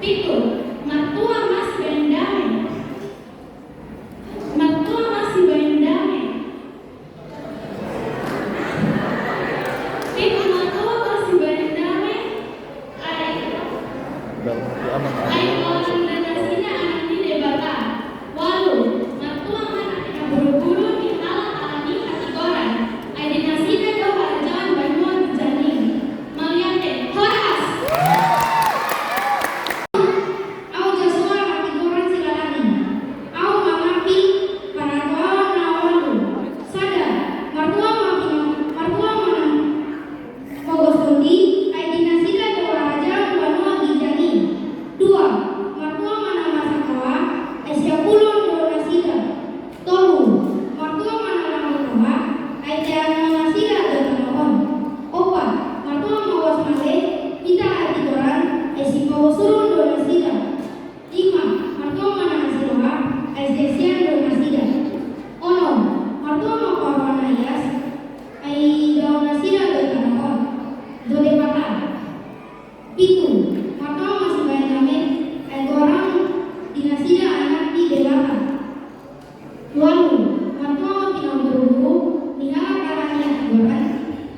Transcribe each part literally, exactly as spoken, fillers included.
Pitu, martua ma sibaen dame. Martua ma sibaen dame. Pitu, martua ma sibaen dame. Ai, ai goaron do nasida anak ni Debata. Ualu, martua ma na pinaburburu ni halak ala ni hatigoran. Ai di nasida do harajaon banua ginjang i. Mauliate, horas. Ahu Joshua Hatigoran Silalani. Ahu mangambil paratuaon na ualu. Sada, martua ma pina-, martua ma na pogos tondi, ai di nasida do harajaon banua ginjang i. Dua, martua ma na marsanroha, ai siampulon do nasida. Tolu, martua ma na lambok roha, ai teanon nasida do tano on. Opat, martua ma uas male, hita hatigoran, ai sipabosuron do nasida. Lima, martua ma na asi roha, ai siasian do nasida. Onom, martua ma parroha na ias, ai dao nasida do tano on, do Debata. Pitu, martua ma sibaen dame, ai goaron di nasida anak ni Debata. Ualu, martua ma pinaburburu ni halak ala ni hatigoran,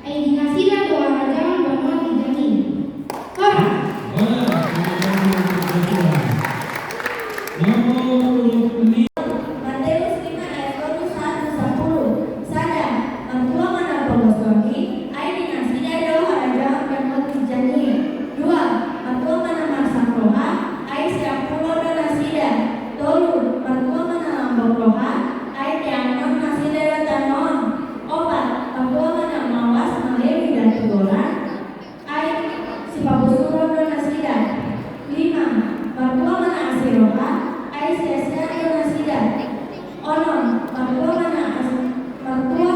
ai di nasida do harajaon banua ginjang i. Horas. Horas. Nomor urut lima. Mateus lima ayat tolu sahat tu sampulu. Sada, martua ma na pogos tondi, ai di nasida do harajaon banua ginjang i. Dua, martua ma na marsanroha, ai siampulon do nasida. Tolu, martua ma na lambok roha, ai teanon nasida do tano on. Opat, martua ma na mauas male di hatigoran, ai sipabosuron do nasida. Lima, martua ma na asi roha, ai siasian do nasida. Onom, martua ma na asi, martua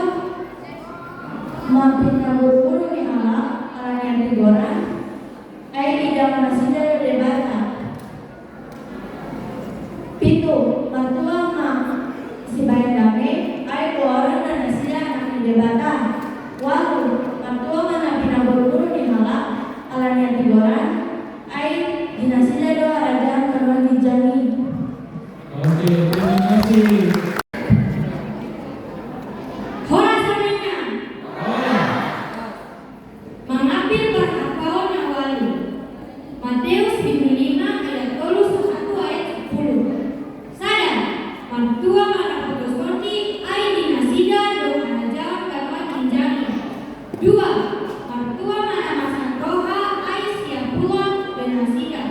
ma pinaburburu ni halak ala ni hatigoran, ai didao nasida do Debata. Pitu, martua ma sibaen dame, ai goaron do nasida anak ni Debata. Ualu, martua ma na pinaburburu ni halak ala ni hatigoran, ai di nasida do harajaon banua ginjang i. Oke, terima kasih. Horas, Aminna. Horas. Mangambil parhataon na ualu. Mateus bindu lima ayat tolu sahat tu ayat sampulu. Sada, martua ma na pogos tondi, ai di nasida do harajaon banua ginjang i. Dua, martua ma na marsanroha, ai siampulon do nasida.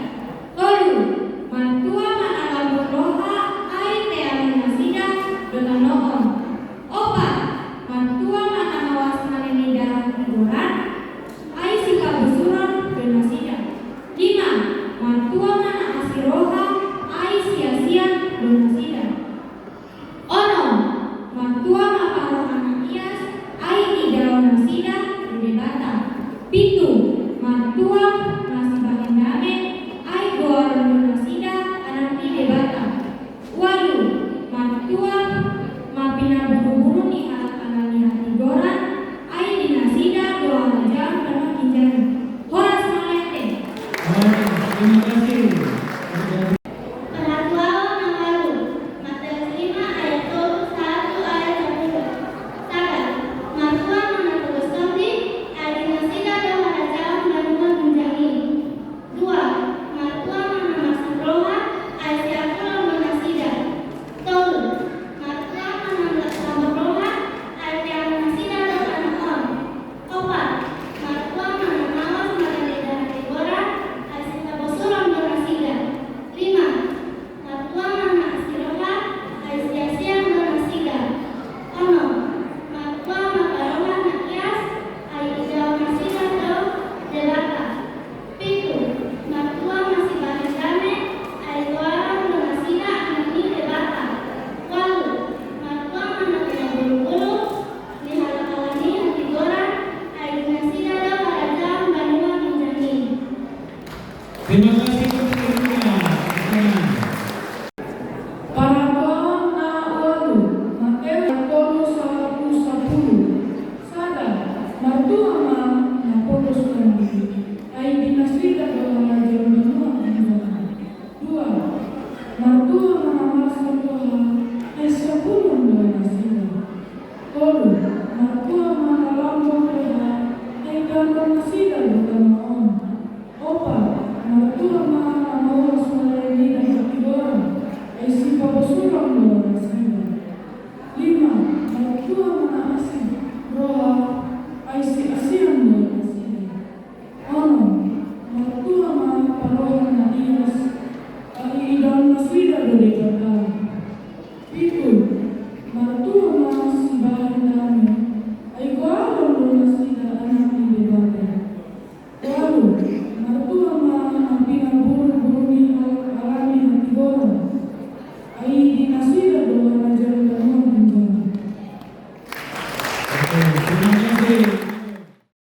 Tolu, martua ma na lambok roha, ai teanon nasida do tano on. Opat, martua ma na mauas male di hatigoran, ai sipabosuron do nasida. Lima, martua ma na asi roha, ai siasian do nasida. Onom, martua ma parroha na ias, ai didao nasida do Debata. Pitu, martua ma sibaen dame, ai goaron do nasida anak ni Debata. Ualu, martua ma pinaburburu ni halak ala ni hatigoran, ai di nasida do harajaon banua ginjang i. Horas, mauliate. Horas, terima kasih. Parhatuaon na ualu, Mateus lima ayat tolu sahat tu ayat sampulu. Sada, martua ma na pogos tondi, ai di nasida do harajaon banua ginjang i. Dua, martua ma na marsanroha, ai siampulon do nasida. Tolu, martua ma na lambok roha, ai teanon nasida do tano on. Opat, martua ma na mauas male di hatigoran, ai sipabosuron do nasida. Lima, Martua ma na marsuk roha, ai siapulon do nasida. Tolu, martua ma na lambok roha, ai idaonon nasida do tano on. Opat, martua ma na mauas maradophon hatigoran, ai sipabosuhon do nasida. Lima, martua ma na asi roha, ai siasian do nasida. Onom, martua ma paroha na ias, ai idaon nasida do Debata. Pitu, martua